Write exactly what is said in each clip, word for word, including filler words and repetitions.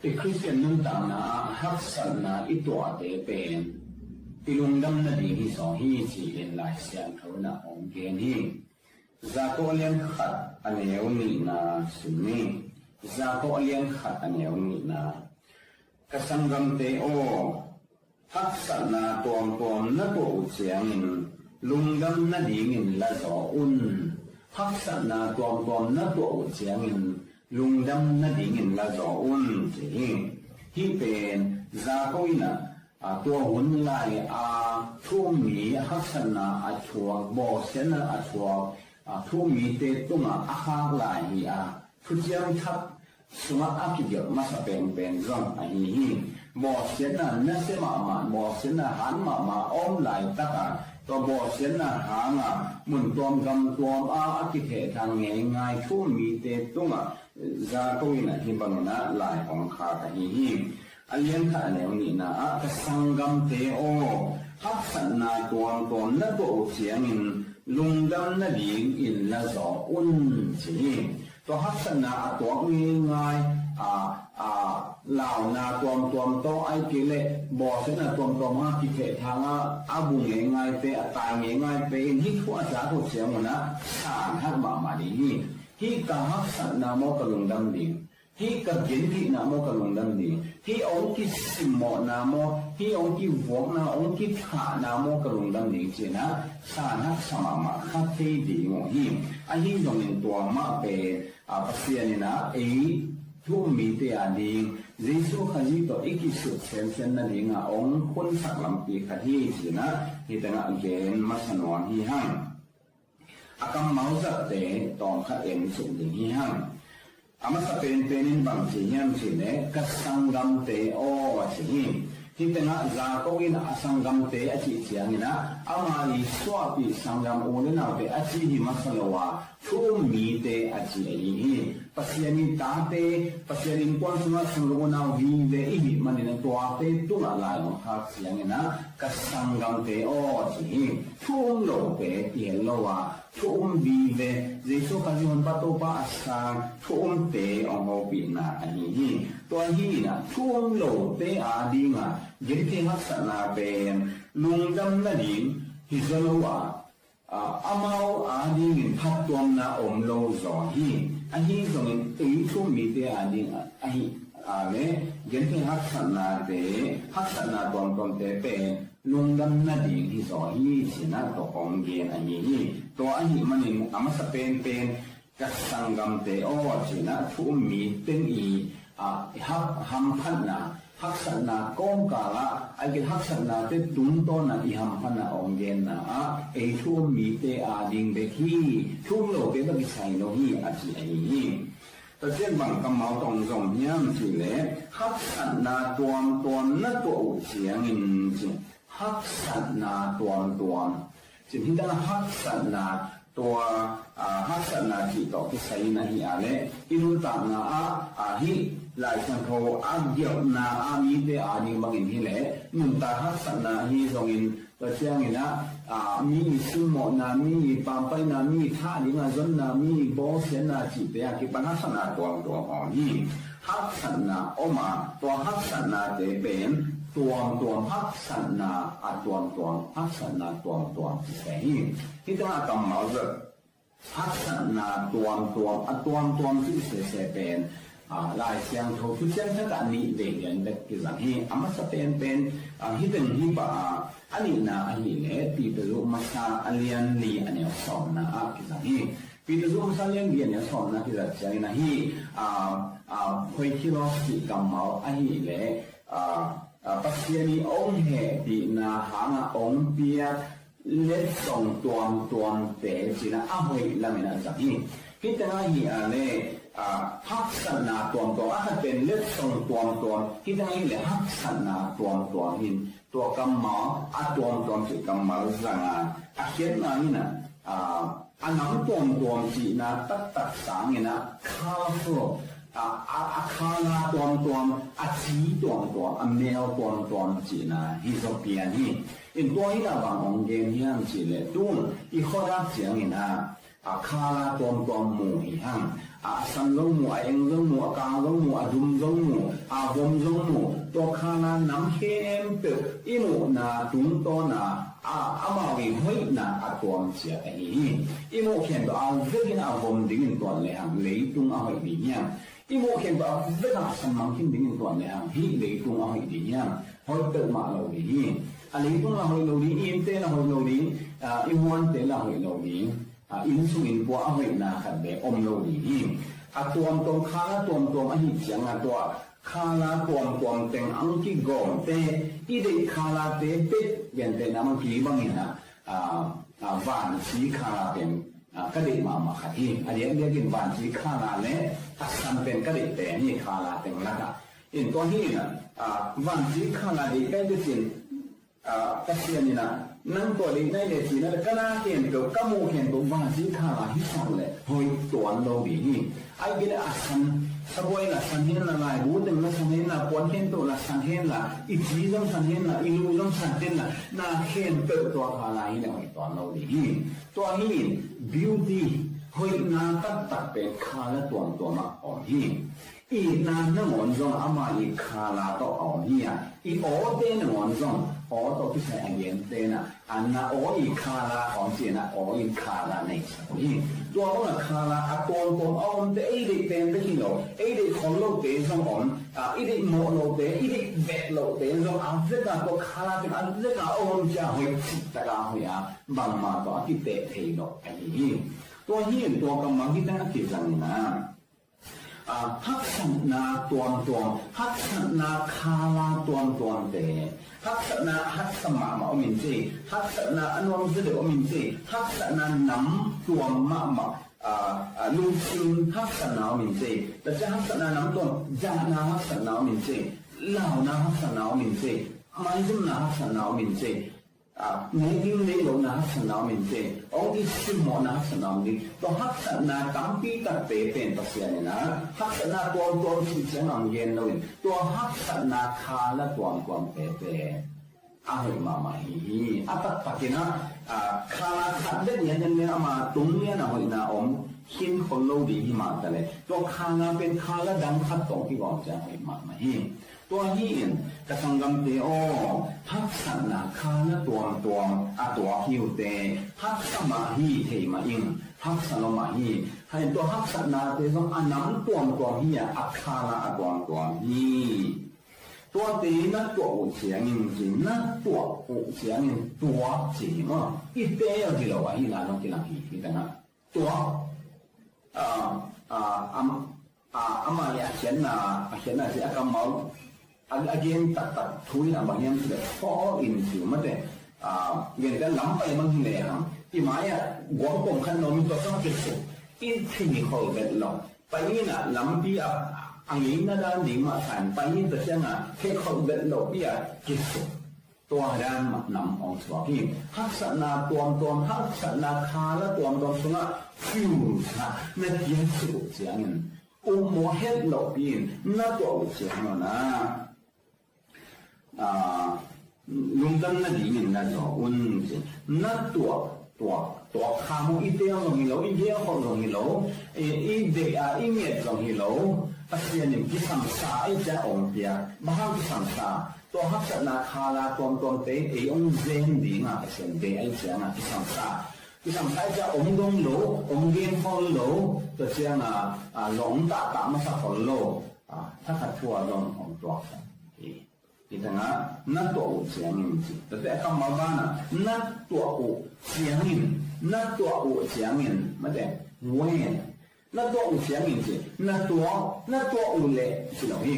I Khristian nuntakna ah haksatna i tuahte pen i lungdam nading hi zaw hi ci-in Lai Siangtho in ah hong gen hi. Jakob a lian khat a neu nihna sim ni. Jakob a lian khat a neu nihna. Ka sanggamte aw, haksatna tuamtuam na tuah uh ciangin lungdam nadingin la zaw un. Haksatna tuamtuam na tuah uh ciangin lungdam nadingin la zaw un, ci hi. Hih pen Jakob in ah, a, tua hun lai a thu-um mi haksatna a thuak, bawlsiatna a thuak, a, thu-um mite tungah a khak lai hi a, Thuciam Thak sungah a kigelh masa penpen zong ahi hi. Bawlsiatna nasia mahmah, bawlsiatna han mahmah a om laitak a, tua bawlsiatna hanga mun tuam gam tuam a a kithehthang ngeingai thu-um mite tungah Jakob in ah hih bangin ah lai hong khak ahi hi. A lian khat a neu nihna ah, ka sanggamte aw, haksatna tuamtuam na tuah uh ciangin lungdam nadingin la zaw un, ci hi. Tua haksatna a tuak ngeingai, a, a, launa tuamtuam tawh, ahih kei leh bawlsiatna tuamtuam a kithehthang a, a bu ngeingaite, a tai ngeingaite in hih thu a zak uh ciangun ah san hak mahmah ding hi. Hih ka haksatna maw ka lungdam ding? Hih ka gentheihna maw ka lungdam ding? Hih hong kisimmawhna maw, hih hong kivuakna, hong kithahna maw ka lungdam ding ci-in ah san haksa mahmah kha thei ding uh hi. Ahi zongin tua mah pen, a, Pasian in ah ei thu-um mite a ding Jesu Khazih tawh i kisut semsem nading a hong hunsak lampi khat hi ci-in ah hih tengah gen masa nuam hi hang. A kammal zatte tawmkhat en suk ding hi hang. A masa penpen in bang ci hiam cih leh, ka sanggamte aw, a ci hi. Hih tengah Jakob in a sanggamte a cih ciangin ah, ama i suahpih sanggam u le naute a ci hi masa lo a, thu-um mite a ci ahi hi. Pasian i tate, Pasian innkuan sungah sanggam unau vive i hih manin ah tuate tungah lai hong khak ciangin ah, ka sanggamte aw, a ci hi. Thu-um lote kihel lo a, thu-um vive, Jesu Khazih Honpa Topa a sang thu-umte hong hopihna ahi hi. Tua hi in ah thu-um lote a ding a genthei haksatna pen lungdam nading hi zaw lo a, a, amau a dingin phattuamna om lo zaw hi. Ahi zongin ei thu-um mite a ding a, ahi a leh genthei haksatnate, haksatna tuamtuamte pen lungdam nading hi zaw hi ci-in ah tua hong gen ahi hi. Tua ahih manin a masa penpen ka sanggamte aw ci-in ah thu-um mi teng i, a, hak, hamphatna, haksatna kawmkal ah, ahih kei leh haksatnate tungtawn a i hamphatna hong genna ah, ei thu-um mite a ding bek hi, thu-um lote bek kisai lo hi, a ci ahi hi. Tua ciang bang kammal tawh zom hiam cih leh, haksatna tuamtuam na tuah uh ciangin ci. Haksatna tuamtuam. Cin hih tengah haksatna tua, a, haksatna cih tawh kisai in ahi a leh, i nuntakna ah, a, hih Lai Siangtho a gelhna a mite a ding bangin hi leh, nuntak haksatna ahi zongin, tua ciangin ah, a, mi i simmawhna, mi i pampaihna, mi i thah ding a zonna, mi i bawlsiatna cihte a kipan haksatna tuamtuam om hi. Haksatna om a, tua haksatnate pen tuamtuam, haksatna a tuamtuam, haksatna tuamtuam ci se hi. Hih tengah kammal zat haksatna tuamtuam, a tuamtuam cih sese pen, a, Lai Siangtho Thuciam Thak ah nih vei lian bek kizang hi. A masa penpen, a, hih teng hi pah a, a nihna ahih leh Peter masa a lian li a neu sawmna ah kizang hi. Peter masa a lian li a neu sawmna kizat ciangin ahi, a, a, poikilos cih kammal ahih leh, a, a, Pasian i hong hehpihna hangah hong piak letsong tuamtuamte ci-in a hoih lamin a zang hi. Hih tengah hi a leh, a, haksatna tuamtuam, a khat pen letsong tuamtuam, hih tengah hi leh haksatna tuamtuam hi. Tua kammal, a tuamtuam cih kammal zang a, a khiatna in a, a, a nam tuamtuam cihna taktak sangin a, colorful, a, a, a color tuamtuam, a ci tuamtuam, a mel tuamtuam cihna hi zaw pian hi. In tua hi a bang hong gen hiam cih leh, tun i khuadak ciangin a, a color tuamtuam mu hi hang. a san zong mu, a eng zong mu, a kang zong mu, a dum zong mu, a vom zong mu, tua khala nam khempeuh i muhna tungtawna a, amau i hoihna a tuam ciat ahi hi. I muh khempeuh a vekin a vom dingin tuan lehang leitung a hoih ding hiam? I muh khempeuh a vekin a san mang khin dingin tuan lehang hih leitung a hoih ding hiam? Hoih peuhmah lo ding hi. A leitung la hoih lo ding, i innte la hoih lo ding, a, i muante la hoih lo ding. A, inn sung inn pua a hoihna khat bek om lo ding hi. A tuamtuam khala tuamtuam ahi ciangin tua khala tuamtuam teng ang kigawmte, i deih khalate bek gentehna mang kibangin a, a, a, vanci khala pen, a, ka deih mahmah khat hi. A diakdiakin vanci khala le a san pen ka deih pen hi khala teng lakah. In tua hi in a, a, vanci khala deih kai te cin, a, Pasian in a, nang tua deih nai le cin a, ka na khempeuh, ka muh khempeuh vanci khala hi sak leh hoih tuan lo ding hi. Ai kei leh a san, sabuai la san hen la, laibu teng la san hen la, puan khempeuh la san hen la, i ci zong san hen la, i lu zong san hen la, na khempeuh tua khala hi leh hoih tuan lo ding hi. Tua hi in beauty, hoihna taktak pen khala tuamtuam ah om hi. Itna nangawn zong ama i khala tawh a om hi a, i awte nangawn zong aw tawh kisai a gente na, a na aw i khala a om ci-in a aw i khala nei sak hi. Tua bang a khala a tuamtuam a omte ei deih pen bek hi lo, ei deih khol lote zong om, a, i deih mawh lote, i deih vet lote zong a vek a tua khala pen a vek a om ci a hoih cih tak a hoih a, bangmah tawh a kiteh thei lo ahi hi. Tua hi in tua kammal hi teng a kizang in a, a, haksatna tuamtuam, haksatna khala tuamtuamte, haksatna haksa mahmah om in ci, haksatna a nuam zaw deuh om in ci, haksatna nam tuam mahmah, a, a, lungsim haksatna om in ci, tua ciang haksatna nam tuam, dahna haksatna om in ci, launa haksatna om in ci, maizumna haksatna om in ci, a, neih ding neih lohna haksatna om in ci, hong kisimmawhna haksatna om ding. Tua haksatna tampi takte pen Pasian in a, haksatna tuamtuam cih ciang a hong gen lo in, tua haksatna khala tuamtuamte pen a hoih mahmah hi hi. A taktak in a, a, khala khat bek lian lian le ama tung lian a hoihna om khin khol lo ding hi mah ta leh, tua khala pen khala dang khat tawh kigawm ciang hoih mahmah hi. Tua hi in, ka sanggamte aw, haksatna khala tuamtuam a tuak hi uh teh, haksa mah hi thei mah ing, haksa lo mah hi. Hai tua haksatnate zong a nam tuamtuam hi a, a khala a tuamtuam hi. Tuate na tuah uh ciangin ci, na tuah uh ciangin tuak ci hi maw? I teel hi lo ahihna zong kilang hi, hi tengah. Tuak, a, a, am, a, amah i a khiatna, a khiatna ci a kammal, a, a gen taktak thu in a bang hiam cih leh fall in ci uh mate, a, gen kan lam pai mang hi lehang, i mai-ah guam pom khat na om in tua sung a kisuk, i thei khol vet lo. Pai in a lampi ah a ngeina dan ding mah sa in pai in tua ciang a thei khol vet lo pi a kisuk. Tua dan mah nam hong suak hi. Haksatna tuamtuam, haksatna khala tuamtuam sungah fiu sa na kiat suk uh ciangin, um maw het lohpi in na tuah uh ciangin a, a, lungdam nadingin na zaw un ci. Na tuah, tuah, tuah kha maw, i teel zong hi lo, i gelkhol zong hi lo, i, i deih a, i nget zong hi lo. Pasian in kisamsa ei ciah hong pia. Bang hang kisamsa? Tua haksatna khala tuamtuamte ei hong zen ding a Pasian deih ahih ciangin kisamsa. Kisamsa ahih ciang hong dong lo, hong genkhol lo, tua ciang a, a, lawng tahtah masa khol lo, a, thakhat thu a dong hong tuak hi. Hi tengah, na tuah uh ciangin ci. Tua teh a kammal banah, na tuah uh ciangin, na tuah uh ciangin, mate, when. Na tuah uh ciangin ci, na tuah, na tuah uh leh ci lo hi.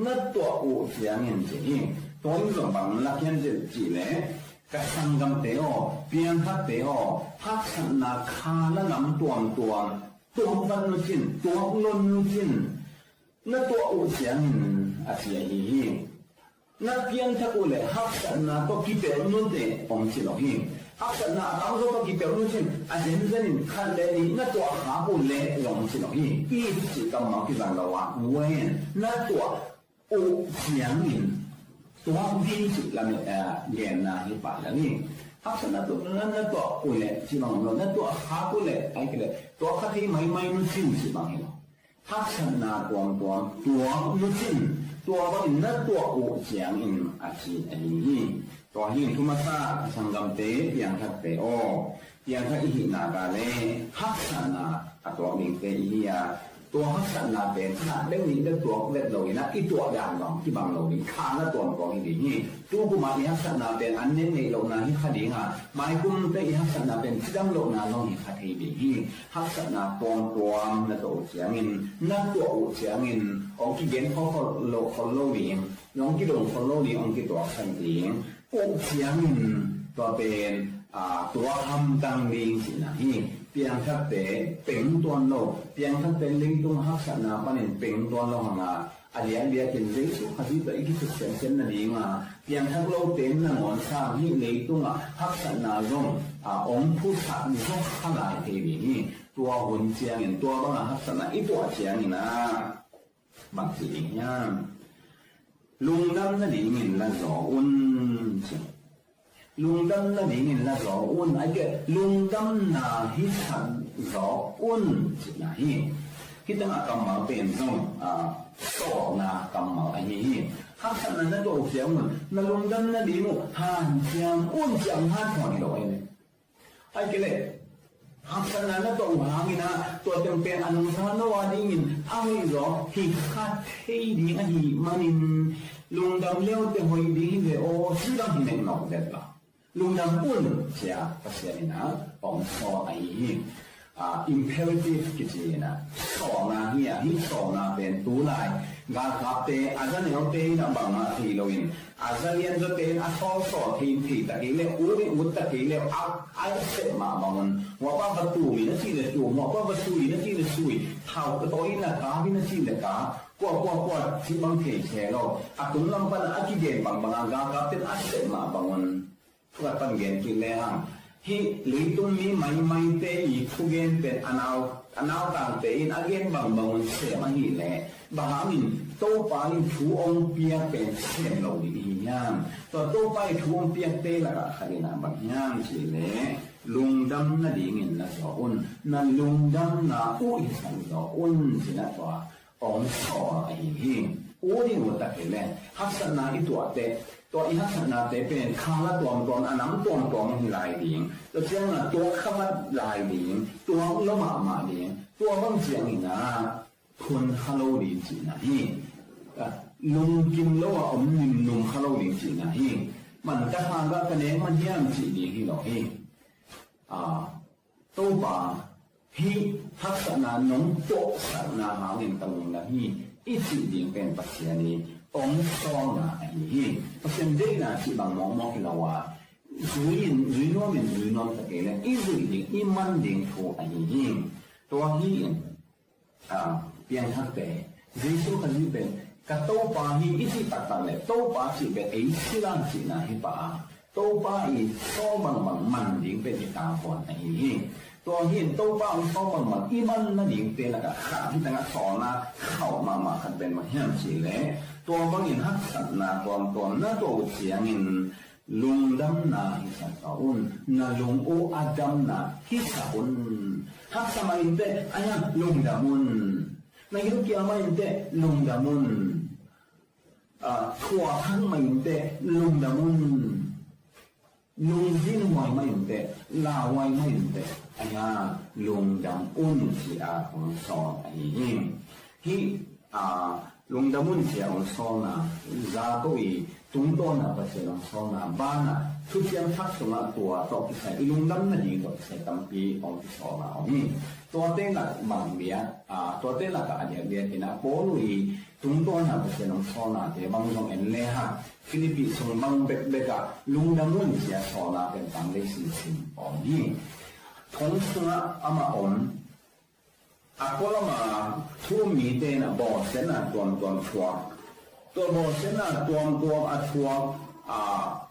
Na tuah uh ciangin ci hi. Tua in zong bang lak hiam cih leh, ka sanggamte aw, piangthakte aw, haksatna khala nam tuamtuam tuak vat nu cin, tuak lon nu cin, na tuah uh ciangin a ci ahi hi. Na piangthak uh leh haksatna tawh kipelh nute hong ci lo hi. Haksatna a tamzaw tawh kipelh nu cin, a zenzen in khat le nih na tuah khak uh leh zong hong ci lo hi. If cih kammal kizang lo a, when, na tuah uh ciangin, tuak ding cih lam, eh, genna hi pah lel hi. Haksatna tawh na, na tuah uh leh cih bang om lo, na tuah khak uh leh, ahih kei leh tuak kha thei maimai nu cin cih bang hi lo. haksatna tuamtuam tuak nutin, tua bangin na tuah uh ciangin a ci ahi hi. Tua hi in thumasa ka sanggamte, piangthakte aw, piangthak i hih nak leh haksatna a tuak dingte i hi a, tua haksatnate khat deuh nih bek tuak vet lo in ah, i tuah dan zong kibang lo ding, kha na tuamtuam hi ding hi. Tu kum a i haksatna pen an nek neih lohna hi kha ding a, maikum teh i haksatna pen cidam lohna zong hi kha thei ding hi. Haksatna tuamtuam na tuah uh ciangin, na tuah uh ciangin hong kigen khol lo, khol lo ding, hong kidong khol lo ding, hong kituak kha ding uh ciangin, tua pen, a, tua hamtang ding cihna hi. Piangthakte peng tuan lo, piangthakte leitung haksatna panin peng tuan lo hang a, a diakdiakin Jesu Khazih tawh i kisuk semsem nading a, piangthak lote nangawn sang hih leitungah haksatna zong, a, hong phusak zong kha lai thei ding hi. Tua hun ciangin, tua banga haksatna i tuah ciangin ah, bang ci ding hiam? Lungdam nadingin la zaw un, ci. Lungdam nadingin la zaw un, a ke lungdamna hisak zaw un, cihna hi. Hih tengah kammal pen zong, a, sawlna kammal ahi hi. Haksatna na tuah uh ciang un, na lungdam nading uh hanciam un, ciang han thawn hi lo ahi le. Ahih kei leh haksatna na tuah uh hangin ah, tua teng pen a nungta lo a dingin a hoih zaw hi kha thei ding ahih manin, lungdam leute hoih ding hi ve aw, ci bang hi nek nawk vet lo. Lungdam un, ci a Pasian in ah hong sawl ahi hi. A, imperative kici in ah, sawlna hi a, hih sawlna pen tu lai galkapte a zaneute in ah bangmah thei loin, a zalianzawte in a sawlsawl thei in thei ta kei le, ut in ut ta kei le, a, a sep mah bangun, huahpa va tum in a cih le tum, huahpa va sui in a cih le sui, thau ka tawi in a kap in a cih le kap, kua, kua, kua, cih bang thei khe lo. A tunglam pan a kigen bangbang a galkapte in a sep mah bangun, thu khat pan gen kik le hang, hih leitung mi maimaite i thugen pen a nau, a nautangte in a gen bangbang un sem ahih leh, bang hangin Topa in thu hong piak pen sem lo ding hi hiam? Tua Topa in thu hong piakte lakah khat in ah bang hiam cih leh, lungdam nadingin na zaw un, na lungdamna uh hisak zaw un, ci in ah tua hong sawl ahi hi. Ut in ut ta kei le, haksatna i tuah teh, tua i haksatnate pen kha la tuamtuam, a nam tuamtuam hi lai ding, tua ciangin ah tuak kha vat lai ding, tuak lo mahmah ding, tua bang ciangin ah phun kha lo ding cihna hi. A, lungkim lo a om nimnum kha lo ding cihna hi. Man ka kha gah ka nek man hiam cih ding hi lo hi. A, Topa, hih haksatna nong tuahsakna hangin ka lungdam hi, i cih ding pen Pasian i hong sawlna ahi hi. Pasian deihna cih bang mawkmawk hi lo a, zui in, zui nuam in, zui nuam ta kei le, i zuih ding, i man ding thu ahi hi. Tua hi in, a, piangthakte, Jesu Khazih pen ka Topa hi i cih taktak le, Topa cih pen ei silan cihna hi pah a, Topa i sawl bangbang man ding pen i tanghuan ahi hi. Tua hi in Topa hong sawl bangbang i man nadingte lakah khat hi tangah sawlna khauh mahmah khat pen bang hiam cih leh, tua bangin haksatna tuamtuam na tuah uh ciangin, lungdamna hisak zaw un, na lung uh a damna hisak un. Haksa mah inteh, a hiang lungdam un. Na gilkial mah inteh, lungdam un. A, thuak hak mah inteh, lungdam un. Lungzinhuai mah inteh, lauhuai mah inteh, a hiang lungdam un, ci a hong sawl ahi hi. Hih, a, lungdam un ci a hong sawlna, Jakob i tungtawn a Pasian hong sawlna banah, thuciam thak sungah tua tawh kisai, i lungdam nading tawh kisai tampi hong kisawlna om hi. Tuate lak bang bia, a, tuate lakah a diakdiak in a Paul i tungtawn a Pasian hong sawlnate bang zong en le hang, Philippi sung bang bekbek ah lungdam un ci a sawlna pen tam lei sinsin om hi. Thong sungah amah om, a kua lamah thu um mite in a bawlsiatna tuamtuam thuak. Tua bawlsiatna tuamtuam a thuak, a,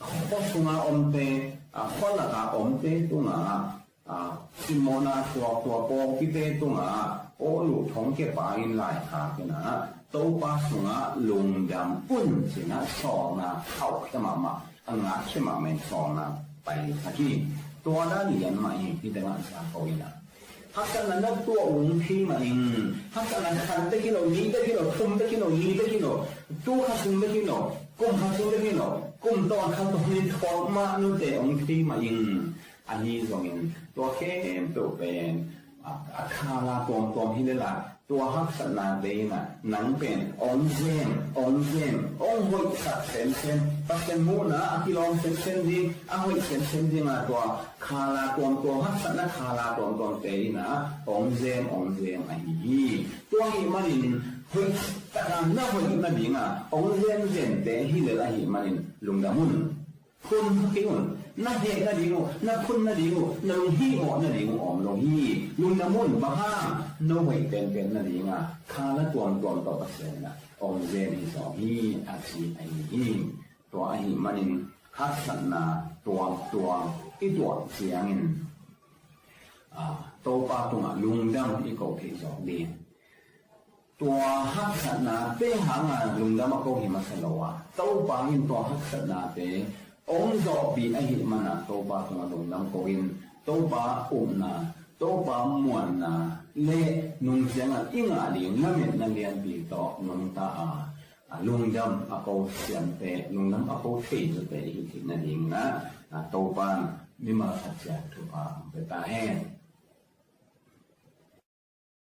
khua sunga omte, a, khua laka omte tungah, a, simmawhna thuak, tua pawlpite tungah Paul uh thongkia pa in laikhak in a, Topa sungah lungdam un ci in a sawlna khauhkhia mahmah, a ngakkhia mahmah in sawlna paisak hi. Tua dan lian mah hi, hih tengah Jakob in a, Haksatna na tuah uh hong thei mah ing. Haksatna khat bek hi lo, nih bek hi lo, thum bek hi lo, li bek hi lo, tu khat sung bek hi lo, kum khat sung bek hi lo, kum tawn khat tawn in thuak mah nute hong thei mah ing. Ahi zongin tua khempeuh pen a, a khala tuamtuam hi lel a, tua haksatnate in ah nang pen hong zem, hong zem, hong hoihsak semsem, Pasian muhna a kilawm semsem ding, a hoih semsem ding a, tua khala tuamtuam, haksatna khala tuamtuamte in ah hong zem, hong zem ahi hi. Tua ahih manin hoih taka na hoih nading a hong zemzemte hi lel ahih manin lungdam un. Phun kei un. Na heh nading uh, na phun nading uh, na lunghimawh nading uh om lo hi. Lungdam un, bang hang, no hoih penpen nading a khala tuamtuam tawh Pasian in ah hong zem hi zaw hi, a ci ahi hi. Tua ahih manin haksatna tuamtuam i tuah ciangin, a, Topa tungah lungdam i ko thei zawk ding. Tua haksatnate hanga lungdam a ko hi masa lo a, Topa in tua haksatnate hong zawhpih ahih mana Topa tungah lungdam ko in, Topa upna, Topa muanna le nung ciangah i ngah ding lametna lianpi tawh nungta a, a, lungdam a ko siamte, lungdam a ko theizawte i hi theih nadingin ah, a, Topa in mimal khat ciat thupha hong pia ta hen.